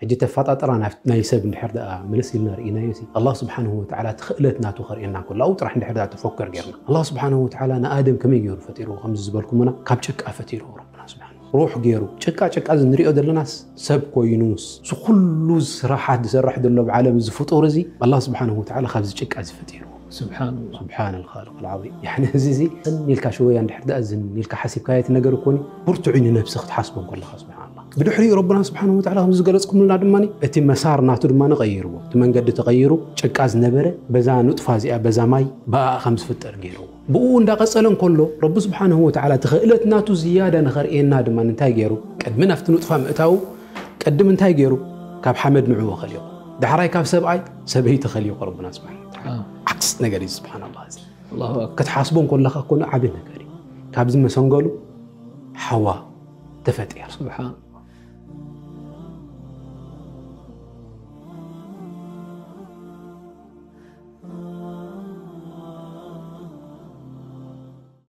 ሕጂ ተፈጣጥራ ናይ ሰብ እንድሕር ደኣ መለስ ኢልና ርኢናዮ ሲ ኣላህ ስብሓንሁ ወተዓላ ትኽእለት ናቱ ከርእየና እንከሎ ኣብኡ ጥራሕ እንድሕር ደኣ ተፈክር ጌርና ኣላህ ስብሓንሁ ወተዓላ ንኣደም ከመይ ገይሩ ፈጢርዎ ከምዚ ዝበልኩምና ካብ ጭቃ ፈጢርዎ ረብና ስብሓንሁ ሩሕ ገይሩ ጭቃ ጭቃ እዚ ንሪኦ ዘለናስ ሰብ ኮይኑስ እዚ ኩሉ ስራሓት ዝሰርሕ ዘሎ ኣብ ዓለም እዚ ፍጡር እዚ ኣላህ ስብሓንሁ ወተዓላ ካብዚ ጭቃ እዚ ፈጢርዎ ስብሓን ስብሓን ልኻልቅ ልዓዚም ያኒ እዚ እዚ ቀን ኢልካ ሽወያ እንድሕር ደኣ ዝን ኢልካ ሓሲብካዮ እቲ ነገር እኮኒ ብርቱዕ እዩ ንነብሲ ክትሓስቦ እንከለኻ ስብሓንላ ብድሕሪኡ ረብና ስብሓን ወተዓላ ከም ዝገለፅኩምልና ድማ እቲ መሳር ናቱ ድማ ቀይርዎ እቲ መንገዲ ተቐይሩ ጭቃ ዝነበረ በዛ ኑጥፋ እዚኣ በዛ ማይ ብኣ ከም ዝፍጠር ገይርዎ ብኡ እንዳቐፀለ እንከሎ ረቢ ስብሓንሁ ወተዓላ ትኽእለት ናቱ ዝያዳ ንኸርእየና ድማ እንታይ ገይሩ ቅድሚ ናብቲ ኑጥፋ ምእታዉ ቅድም እንታይ ገይሩ ካብ ሓመድ ንዕዎ ኸሊቑ ዳሕራይ ካብ ሰብኣይ ሰበይቲ ኸሊቑ ረብና ስብሓን ወተዓላ ዓክስ ነገር እዩ ስብሓን ኣላ እዚ ኣላሁ ኣክበር ክትሓስቦ እንከለኻ ኮነ ዓብዪ ነገር እዩ ካብዚ መሰንገሉ ሓዋ ተፈጢራ ስብሓን